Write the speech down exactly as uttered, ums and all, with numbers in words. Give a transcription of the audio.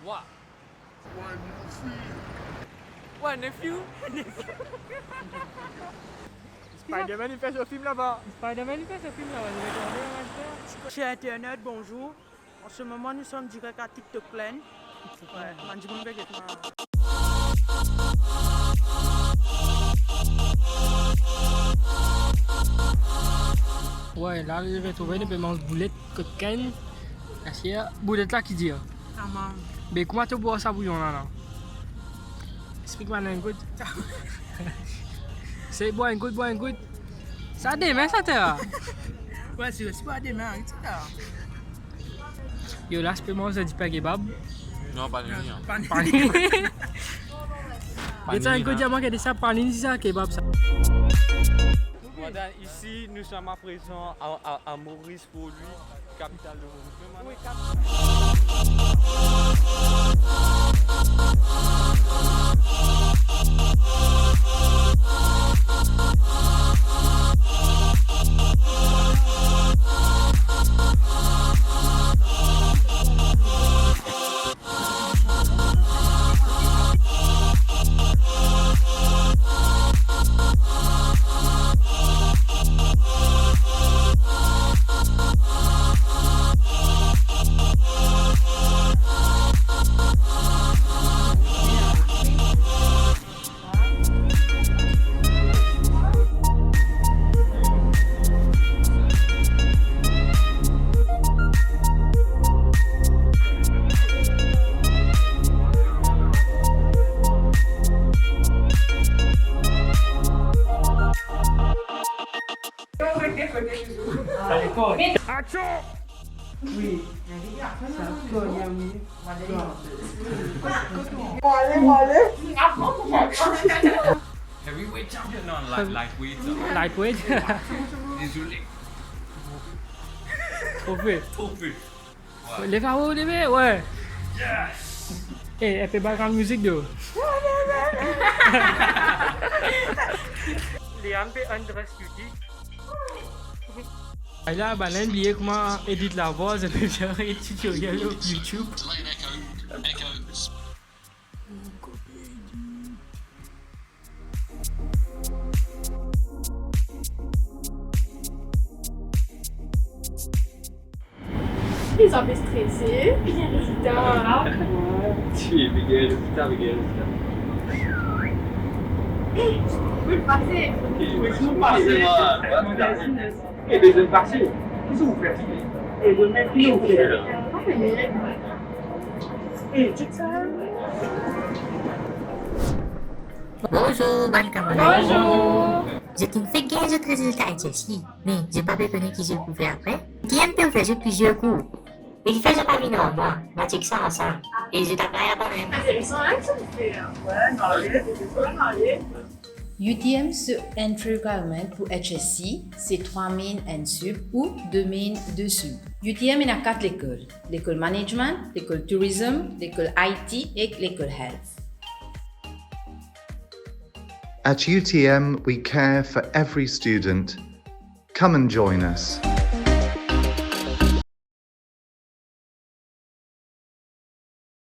Wa. Wa, nephew. Spider-Man, li fer so fim laba. Spider-Man, li fer so fim laba. Cher internet, bonjour. En ce moment, nous sommes direct à TikTok Land. Ouais, bann dimoun pe get mwa. Ouais, la, nou retrouve, nou pe manz boulet kot Ken. Asier, boulet la ki dir? Tamam. Be kouma to bwar sa bouyon la, la? Explik mwa enn kout. Se bwar enn kout, bwar enn kout. Sa demin sa, tera. Ouais, si, si, bwar demin, et cetera. Yo, la, to pe manz dipin kebab? Non, panini, hein. Panini. Panini. Panini, hein. Enn kout, dir mwa ki sa panini, sa kebab sa. Voilà, ici, nous sommes à présent à, à, à Maurice. Pour lui, capitale de Maurice. Oui, cap- Action! Oui. Sa kogne, oui. Allez, allez. Heavyweight champion, non, light, lightweight. Lightweight. Désolé. Trop peu. Trop peu. Ouais. Leve awo, leve, ouais. Yes. Eh, enn pe background music de. Leanne pe undress Yuti. Ala, bann-la inn bliye kouma edit lavwa, zot pe fer tutoriel lor YouTube. Li sanble strese, li ena rezilta. Ti, li ena rezilta, li ena rezilta. Pou pase. Pou pase, man. E deziem parti, ki sa ou fer? E mwa mem, ki ou fer? E, check sa. Bonzour, bann kamarad. Bonzour. Zot inn fek gagn zot rezilta H S C, me zot pa pe kone ki zot pou fer apre. Ki inn pe ofer zot plizier kour. E kifer zot pa vinn ar mwa, nou a check sa ansam. E zot apel aparey. Interesan, hein, sa ou fer. Ouais, non, ale, ale. U T M se entry requirement pou H S C, se trwa main enn sub ou de main de sub. U T M ena kat lekol, lekol management, lekol tourism, lekol I T ek lekol health. At U T M, we care for every student. Come and join us.